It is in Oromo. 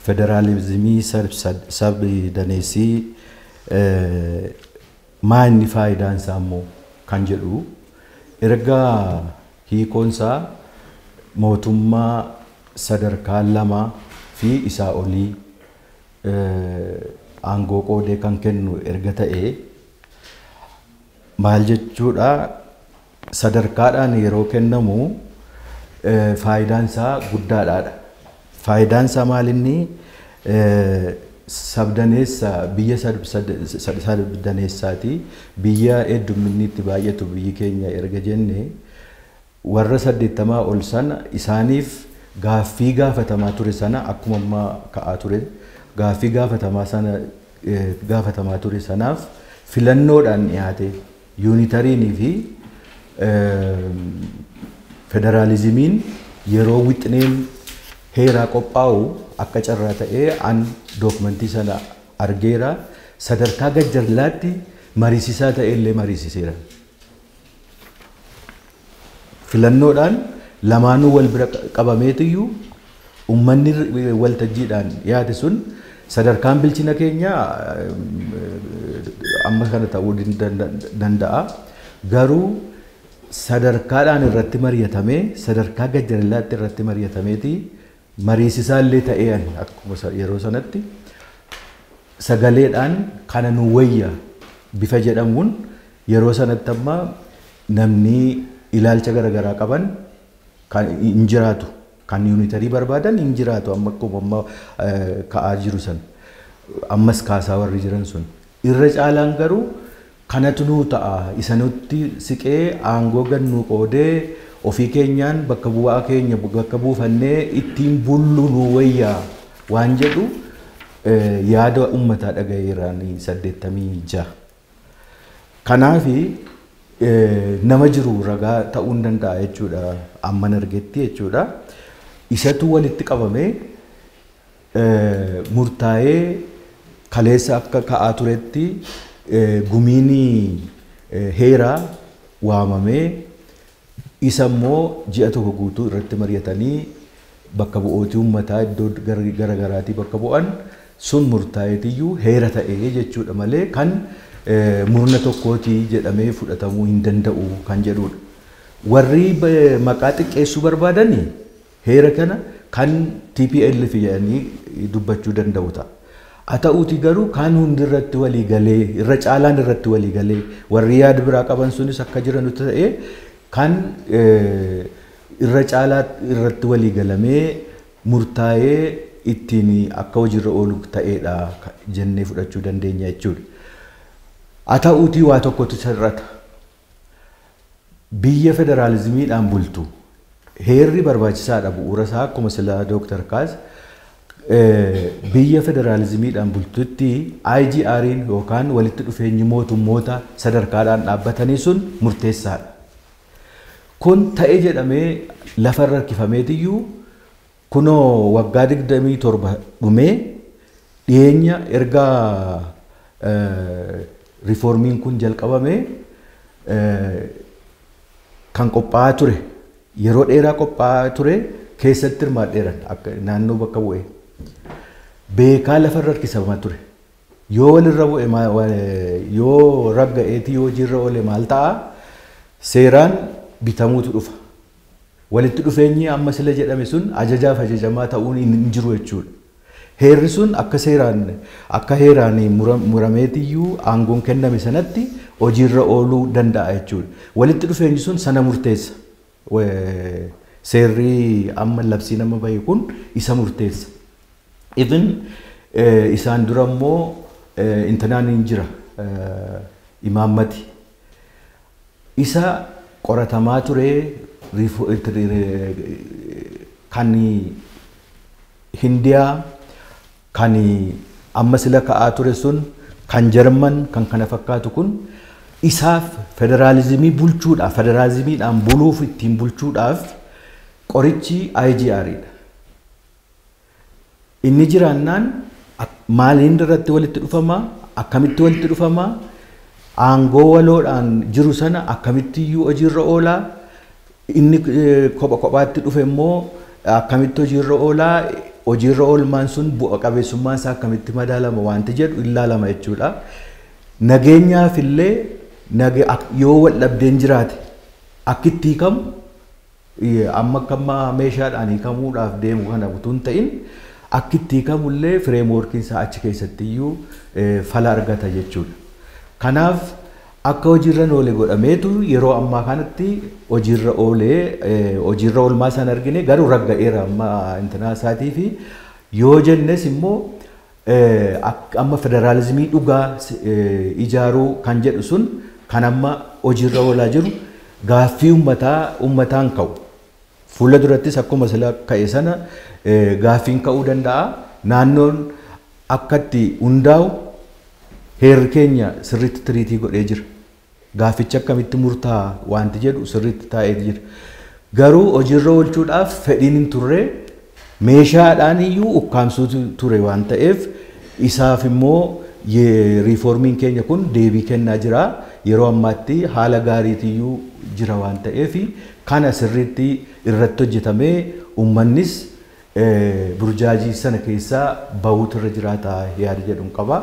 Federaalizimii sabdaneessii maal faayidaan isaa immoo kan jedhu erga hiikoon isaa mootummaa sadarkaa 2 fi isaa olii aangoo qoodee kan kennu erga ta'ee maal jechuudha sadarkaadhaan yeroo kennamu faayidaan isaa guddaadha. Faayidaan isaa maal inni sabdaneessa biyya sabdaneessaati biyya heddumminni itti baay'atu biyyi keenya erga jenne warra 80 ol sana isaaniif gaaffii gaafatamaa ture sana akkuma amma ka'aa ture gaaffii gaafatamaa sana gaafatamaa ture sanaaf filannoodhaan dhiyaate yuunitariinii fi federaalizimiin yeroo wixineen heeraa qophaa'u akka carraa ta'ee an dookumentii sana argeera sadarkaa gajjallaatti mariisisaa ta'e illee mariisiseera. Filannoodhaan lamaanuu wal bira qabameetiyyuu uummanni waltajjiidhaan dhiyaate sun sadarkaan bilchina keenya amma kana ta'uu danda'a. Garuu sadarkaadhaan irratti mari'atamee sadarkaa gajjallaatti irratti mari'atameeti mariisisaa illee ta'ee ani akkuma yeroo sanatti sagaleedhaan kana nu wayya bifa jedhamuun yeroo sanatti amma namni ilaalcha garaagaraa qaban kan hin jiraatu kan yuunitarii barbaadan hin jiraatu amma akkuma amma ka'aa jiru san ammas kaasaa warri jiran sun irra caalaan garuu kanatu nuu ta'a isa nutti siqee aangoo gannuu qoodee ofii keenyaan bakka bu'aa keenya bakka buufannee ittiin bullu nu wayyaa waan jedhu yaada uummataa dhagayeeraan 86. Kanaafi nama jiru ragaa ta'uu hin danda'a jechuudha amman argetti jechuudha. Isatu walitti qabamee murtaa'ee kaleessa akka ka'aa turetti gumiin heeraa waamamee isa immoo ji'a tokko guutuu irratti mari'atanii bakka bu'ootii uummataa iddoo garaagaraatii bakka bu'an sun murtaa'eetiyyuu heera ta'ee jechuudha malee kan murna tokkootii jedhamee fudhatamuu hin danda'u kan jedhudha. Warri maqaa xiqqeessuu barbaadanii heera kana kan TPLF jedhanii dubbachuu danda'u ta'a. Haa ta'uuti garuu kan hundi irratti walii galee irra caalaan irratti walii galee warri yaada biraa qaban sunis akka jiran ta'ee kan irra caalaa irratti walii galamee murtaa'ee ittiin akka hojiirra oolu ta'eedha jennee fudhachuu dandeenya jechuudha. Haa ta'uutii waa tokkotu sirrata. Biyya federaalizimiidhaan bultu heerri barbaachisaadha bu'uura isaa akkuma sila Dooktar Kaas biyya federaalizimiidhaan bultutti IGR'n yookaan walitti dhufeenyi mootummoota sadarkaadhaan dhaabbatanii sun murteessaadha. Kun ta'e jedhamee lafarra harkifameetiyyuu kunoo waggaa 27 dhumee dhiyeenya erga riiformiin kun jalqabame kan qophaa'aa ture yeroo dheeraa qophaa'aa ture keessatti hirmaadheeran akka naannoo bakka bu'ee beekaa lafarra harkifamaa ture yoo walirra bu'e yoo ragga'eetii yoo hojiirra oole maal ta'a seeraan bitamuutu dhufa. Walitti dhufeenyi amma sila jedhame sun ajajaaf ajajamaa ta'uun hin jiru jechuudha. Heerri sun akka seeraan akka heeraan murameetiyyuu aangoon kenname sanatti hojiirra ooluu danda'a jechuudha. Walitti dhufeenyi sun sana murteessa. Seerri amma labsii nama bahe kun isa murteessa. Even isaan dura immoo intanaan hin jira imaammati. Isa qoratamaa ture kan Hindiyaa kan amma sila ka'aa ture sun kan Jarman kan kana fakkaatu kun isaaf federaalizimii bulchuudhaaf federaalizimiidhaan buluuf ittiin bulchuudhaaf qorichi IGR'dha. Inni jiraannaan maaliin irratti walitti dhufama akkamitti walitti dhufama aangoo waloodhaan jiru sana akkamitti iyyuu hojiirra oolaa inni kopha kophaatti dhufe immoo akkamitti hojiirra oolaa hojiirra oolmaan sun bu'a qabeessummaan isaa akkamitti madaalama wanti jedhu ilaalama jechuudha. Nageenyaaf illee yoo wal dhabdeen jiraate akkitti hiikamu amma akka amma meeshaadhaan hiikamuudhaaf deemu kana utuu hin ta'in akkitti hiikamullee fireemworkiin isaa achi keessatti iyyuu fala argata jechuudha. Kanaaf akka hojiirra oole godhameetu yeroo ammaa kanatti hojiirra oolee hojiirra oolmaa sana argine, garuu ragga'eera amma intinaa isaatii fi yoo jennes immoo amma federaalizimii dhugaa ijaaruu kan jedhu sun kan amma hojiirra oolaa jiru gaaffii uummataan ka'u. Fuula durattis akkuma sila ka'e sana gaaffiin ka'uu danda'a. Naannoon akka itti hundaa'u heerri keenya sirriitti tiriitii godhee jira. Gaaffichi akkamitti murtaa'a wanti jedhu sirriitti taa'ee jira. Garuu hojiirra oolchuudhaaf fedhiin hin turre, meeshaadhaan iyyuu ukkaamsuutu ture waan ta'eef isaaf immoo riiformiin keenya kun deebii kennaa jira. Yeroo ammaatti haala gaariitiyyuu jira waan ta'eef kana sirriitti irratti hojjetamee uummannis burjaajii sana keessaa bahuutu irra jiraata yaada jedhuun qaba.